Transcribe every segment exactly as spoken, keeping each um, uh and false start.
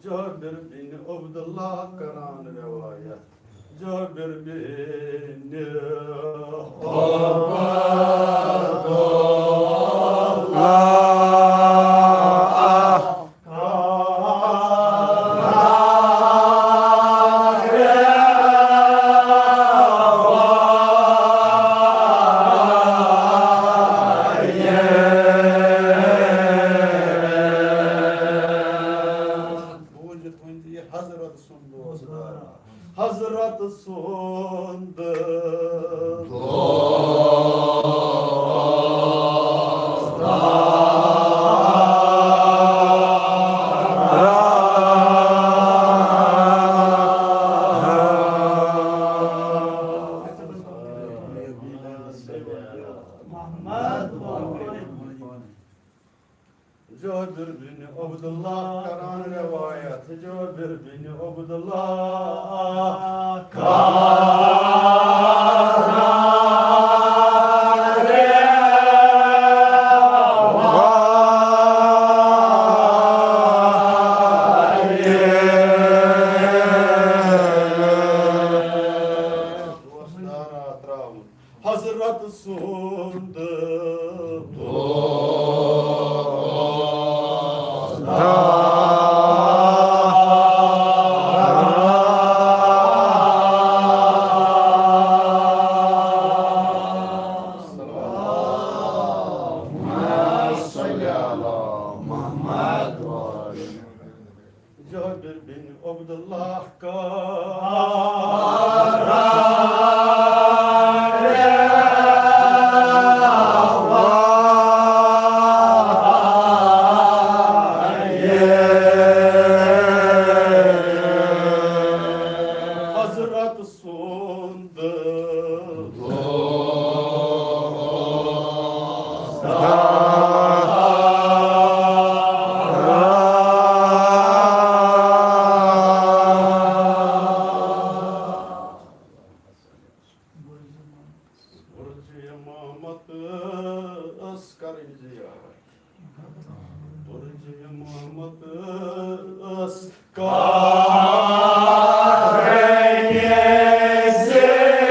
جابر بن عبداللہ کران روایت۔ جابر بن عبداللہ۔ بوٗزِتھ ؤنۍ زِ یہِ حضرت سُنٛد دوست۔ حضرت سُنٛد دوست۔ جابر بن عبداللہ کران روایت، جابر بن عبداللہ کران روایت۔ دوستارا تراوُن۔ حضرت سُنٛد دوست۔ اللهم صل على محمد وعلى جابر بن عبداللہ کا حضرت سُنٛد دوست۔ برج امامت ٲس کرٕنۍ زیارت۔ برج امامت ٲس کرٕنۍ زیارت۔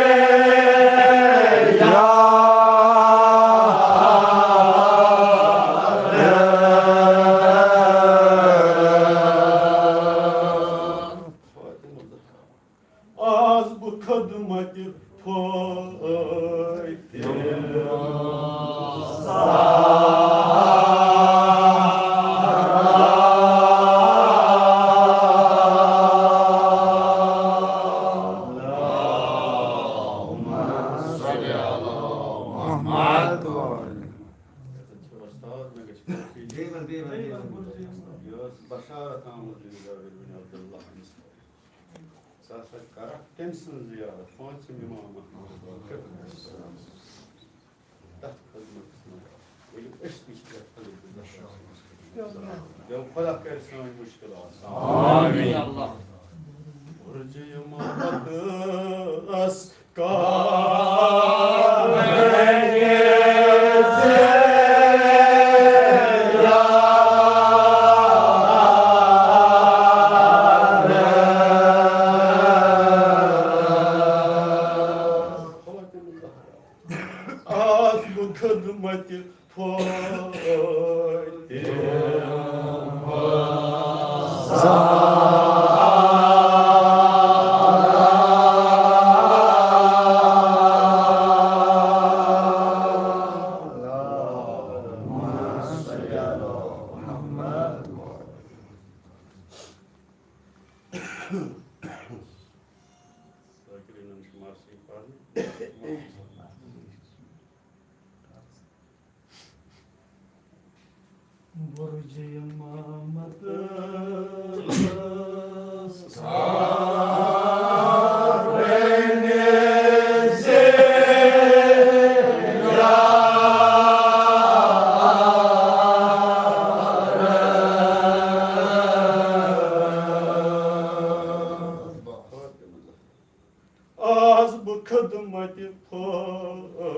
آز بہٕ خدمتِ فٲتِح۔ یہِ ٲس بشارت آمٕژ دِنہٕ جابر بن عبداللہ۔ ژٕ ہسا کرکھ تٔمۍ سٕنٛز زیارت، پٲنٛژِم امام احمد رضا کرکھ۔ تتھ خدمتس منٛز ؤلِو أسۍ تہِ چھِ پرٛٮ۪تھ خدمتس منٛز۔ بیٚیہِ خۄدا کرِ سٲنۍ مُشکِل آسان۔ آمین۔ برج امامت ٲس آز بہٕ خدمتِ فاتح۔ ذاکرینن چھُ مرثی پرنہٕ۔ برج امامت آز بہٕ خدمتِ فٲطمہ۔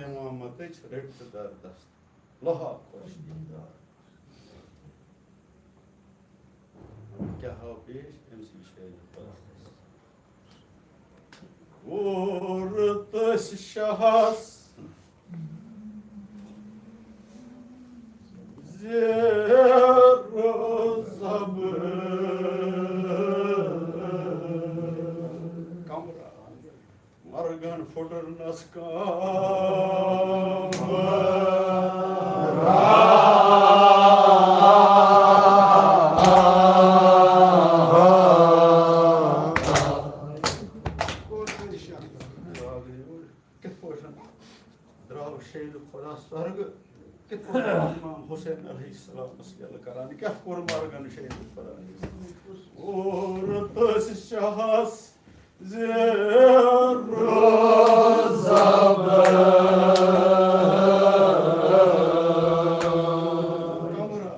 امامتٕچ رٔٹۍ تہٕ در دست۔ لوہا خۄش دیٖدار۔ کیٛاہ ہاو پیش أمۍ سٕے شٲعرِ خۄدایَس؟ اور تٔسۍ شاہَس زیر و زبر۔ کمرہ۔ مرگن پھُٹرنس کام۔ کِتھ پٲٹھۍ درٛاو شیرِ خۄدا سۄرگہٕ؟ کِتھ پٲٹھۍ امام حسین علیہ السلامس یلہٕ کران؟ کیٛاہ کوٚر مرگن شیرِ خۄدا؟ اور تٔسۍ شاہس زیر و زبر۔ کمرہ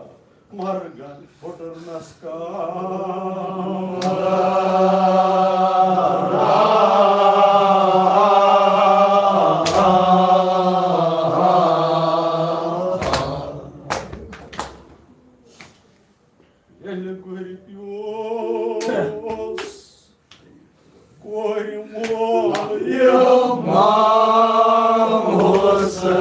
مرگن پھُٹرنس کام۔ ییٚلہِ گُرِ پیوس کورِ مول امام حسین۔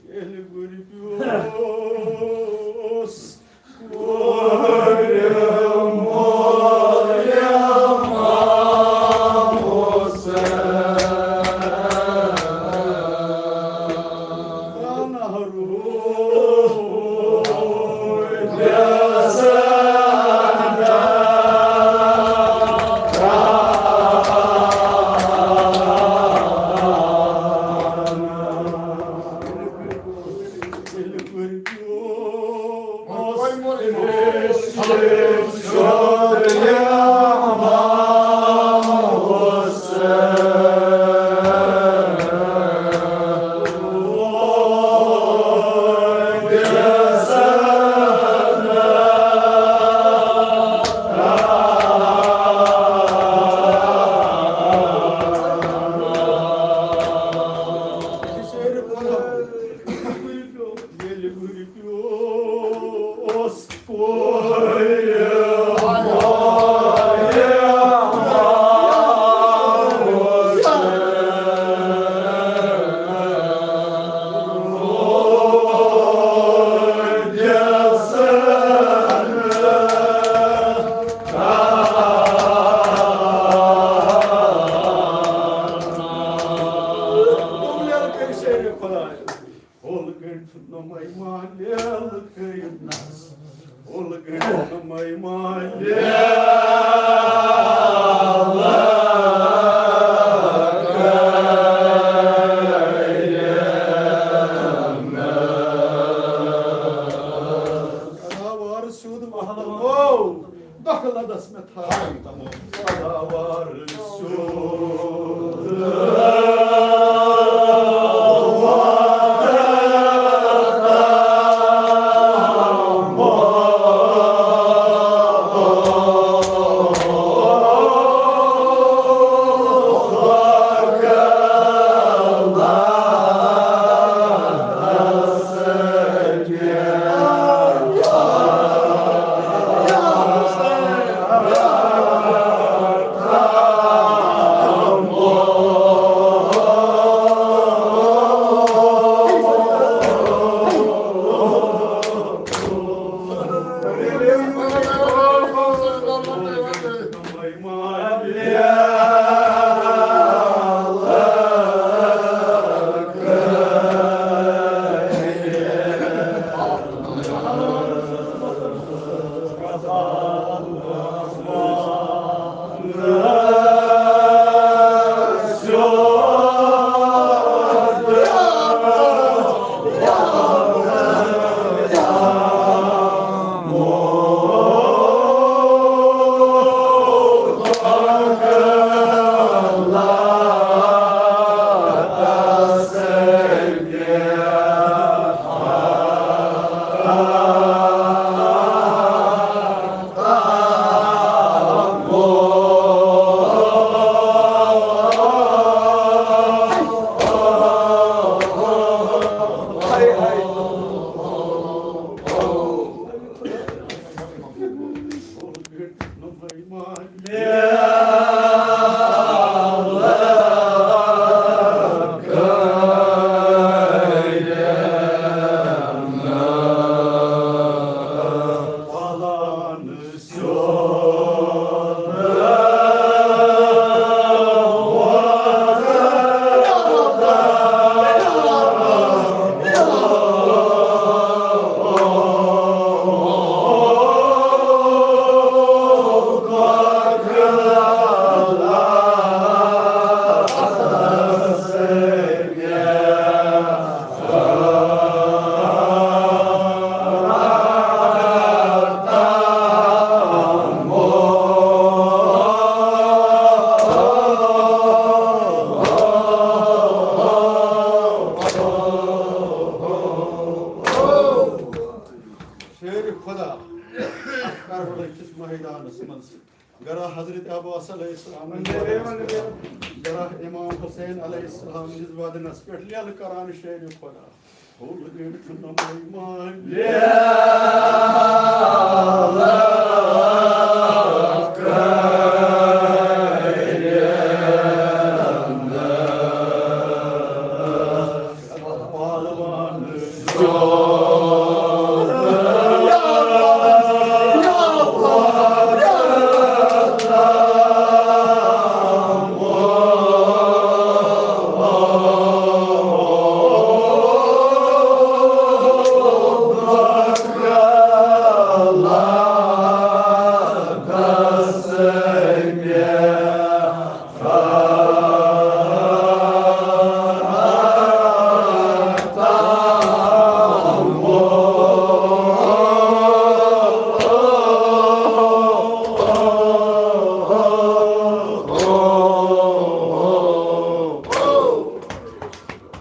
ییٚلہِ گُرِ پیوس کورِ مول امام حسین۔ ہول گٔنٛڈۍ نمٲے مالہِ لکٲیِم نس۔ ہول گٔنٛڈۍ نمٲے مالہِ لکٲیِم نس۔ سیوٚد محلہٕ گوٚو، دۄکھٕ لدس مےٚ تھاوٕنۍ تمام۔ سداوار سیوٚد۔ منٛز گرا حضرت عباس علیہ السلام، گرا امام حسین علیہ السلام نِس بدنس پٮ۪ٹھ لیلہٕ کران شیرِ خدا۔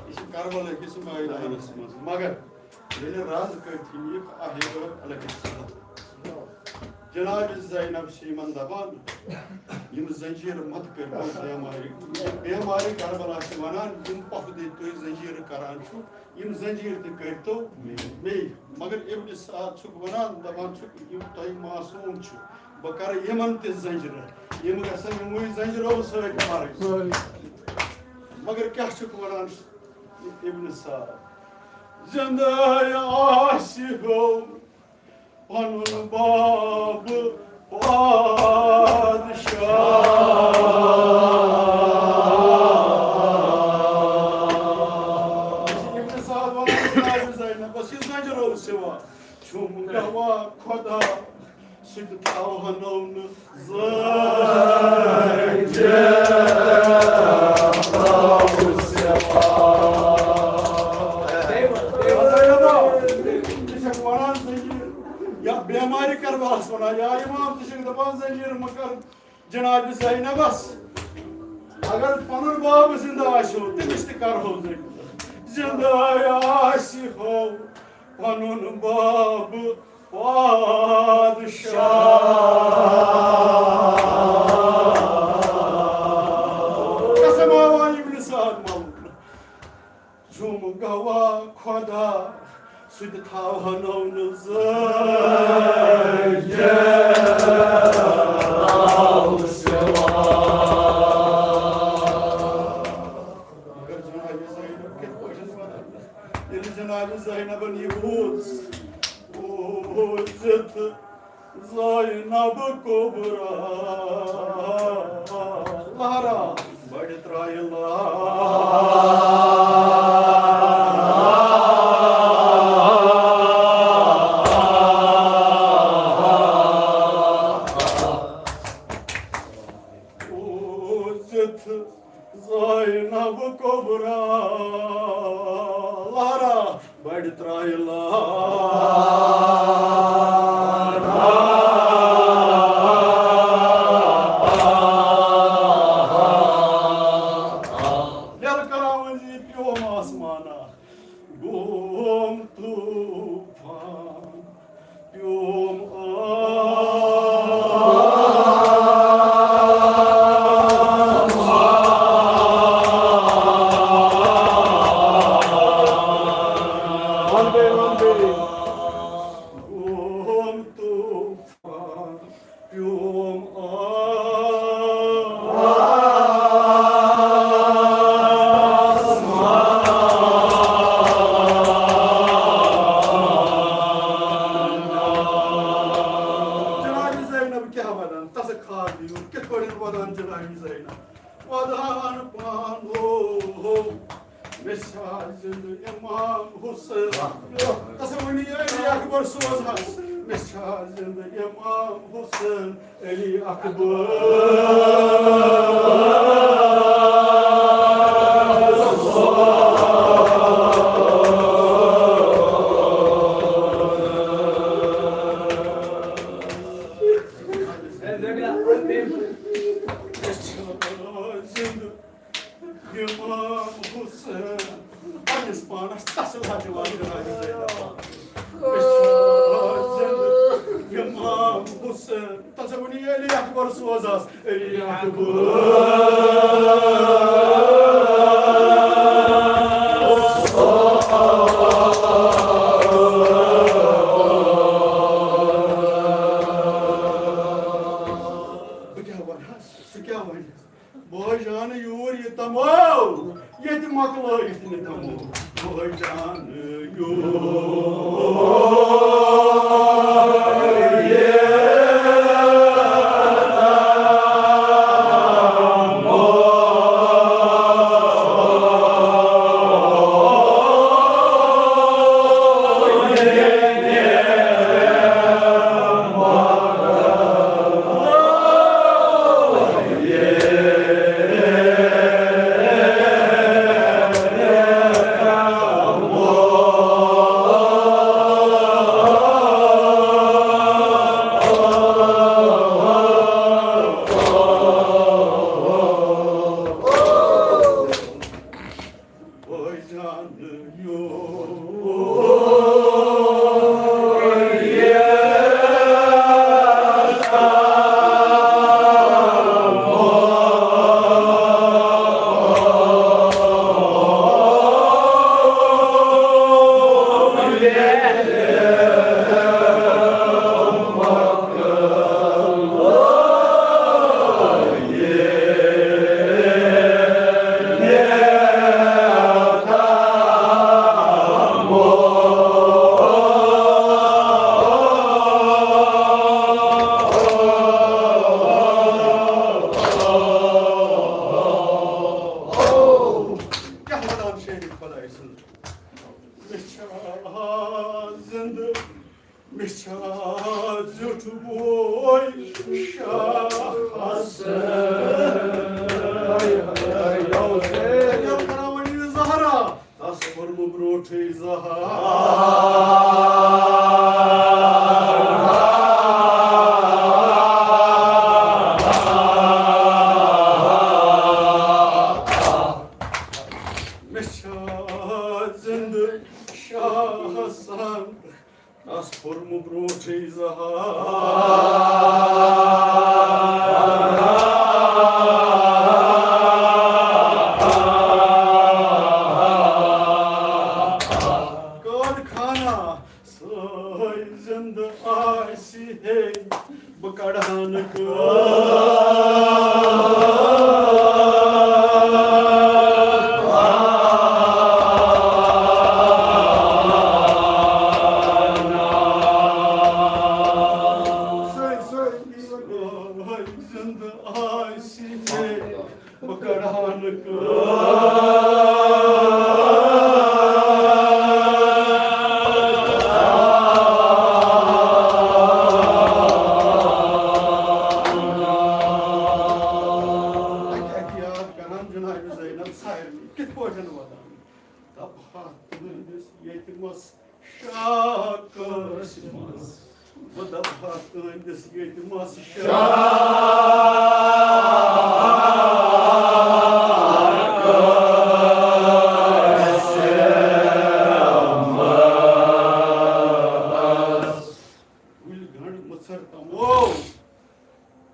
یہِ چھِ کربلا کِس مٲدانَس منٛز، مگر ییٚلہِ رَز کٔرِتھ یِم یہِ آہیبر علیہ السلام۔ جناب زینب چھِ یِمن دپان، یِم زنجیٖرٕ مت کٔرۍ تو بیمارِ، یِم بیمارِ کربلا چھِ ونان، یِم پۄپھٕ دٔدۍ تُہۍ زنجیٖرٕ کران چھِو، یِم زنجیٖرٕ تہِ کٔرۍ تو مے۔ مگر ابن سعد چھُکھ ونان، دپان چھُکھ، یِم تۄہہِ معصوم چھِو، بہٕ کرٕ یِمن تہِ زنجیٖرٕ، یِم گژھن یِموٕے زنجیٖرو سۭتۍ مرٕنۍ۔ مگر کیٛاہ چھُکھ ونان ابن سعد؟ زِندَے آسہِ ہو پنُن باب پادشاہ۔ ابن سعد ونان جناب زینبس، یہِ زنجیٖرو سوا چھُم گواہ خدا، سُہ تہِ تھاوہنو نہٕ زانٛہہ۔ ژٕ چھکھ ونان زنجیٖر، یا بیمارِ کربلاہس ونان، یا امام، ژٕ چھکھ دپان زنجیٖر مہ کر جناب زینبس۔ اگر پنُن باب زندٕ آسہِ ہو، تٔمِس تہِ کرہو زنجیٖر۔ زندٕ آسہِ ہو پنُن باب پادشاہ۔ قسم آوا ابن سعد مولوی، جُم گواہ خدا، سُہ تہِ تھاوہنو نہٕ زانٛہہ۔ مگر جناب زینب کِتھ پٲٹھۍ چھَس وَنان؟ ییٚلہِ جناب زینبن یہِ بوٗز، بوٗزِتھ زینب کُبرا لہرا بڑِ ترایہِ لہرا۔ بوٗزِتھ زینب کبریٰ لہرا بڑِ ترایہِ لہرا۔ ییٚلہِ کراوٕنۍ یہِ پیوم آسمانا، گوم طوفان۔ پیوم آسمان۔ وَن بیٚیہِ، وَن بیٚیہِ۔ گوم طوفان، پیوم آسمان۔ جناب زینب کیٛاہ وَنان؟ تَس کھار دِیِو، کِتھ پٲٹھۍ وَنان جناب زینب؟ وَدان پانو، مےٚ چھا زِندٕ اِمام حُسین۔ تَس ؤنِو علی اکبر سوزہَس، مےٚ چھا زِندٕ اِمام حُسین۔ علی اکبر۔ اِمام حُسین پنٛنِس پانَس تَس لاجہِ واجہِ راجہِ زینب۔ أسۍ چھِ زِندٕ اِمام حسین، تَس ؤنِو علی اکبر سوزس، علی اکبر۔ بہٕ کیٛاہ وَنہٕ حظ، سُہ کیٛاہ وَنہِ؟ بٲے جان یوٗر یہِ تَمو، ییٚتہِ مۄکلٲیِتھ نہٕ تَمو۔ بٲے جان یوٗر یہِ تَمو۔ کیٛاہ وَنان شٲعرِ خۄداے سٕنٛز؟ مےٚ چھا زِندٕ، مےٚ چھا زیُٹھ بوے شاہ حسن؟ تیٚلہِ کران وۄنۍ یہِ زہرا، تَس کوٚرمُت برٛونٛٹھٕے زہرا۔ مےٚ چھا زِندٕ شاہ حسن، تَس پوٚرمُت برٛونٛٹھٕے زہار۔ قٲد خانہ سٲے زِندٕ آسہِ ہے، بہٕ کڑہان کٲم۔ سٲے، سٲے، زِندٕ آسہِ ہے، بہٕ کڑہان کٲم۔ اَکہِ اَکہِ یاد کران جناب زینب سارنٕے کِتھ پٲٹھۍ وَدان۔ دَپہٕ ہا تُہٕنٛدِس ییٚتہِ مَس شاہ قٲسمَس۔ بہٕ دَپہٕ ہا تُہٕنٛدِس ییٚتہِ مَس شاہ قٲسمَس۔ گُلۍ گنٛڈ مٕژھر تَمو۔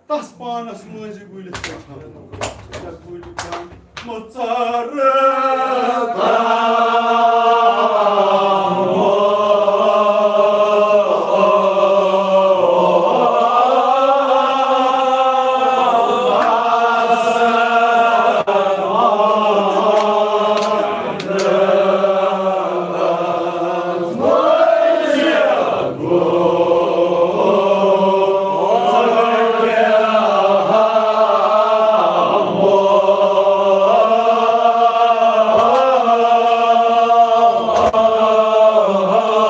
تس پانس مٔنٛزۍ گُلِس پٮ۪ٹھ۔ مےٚ گُلۍ پٮ۪ٹھ مُژر۔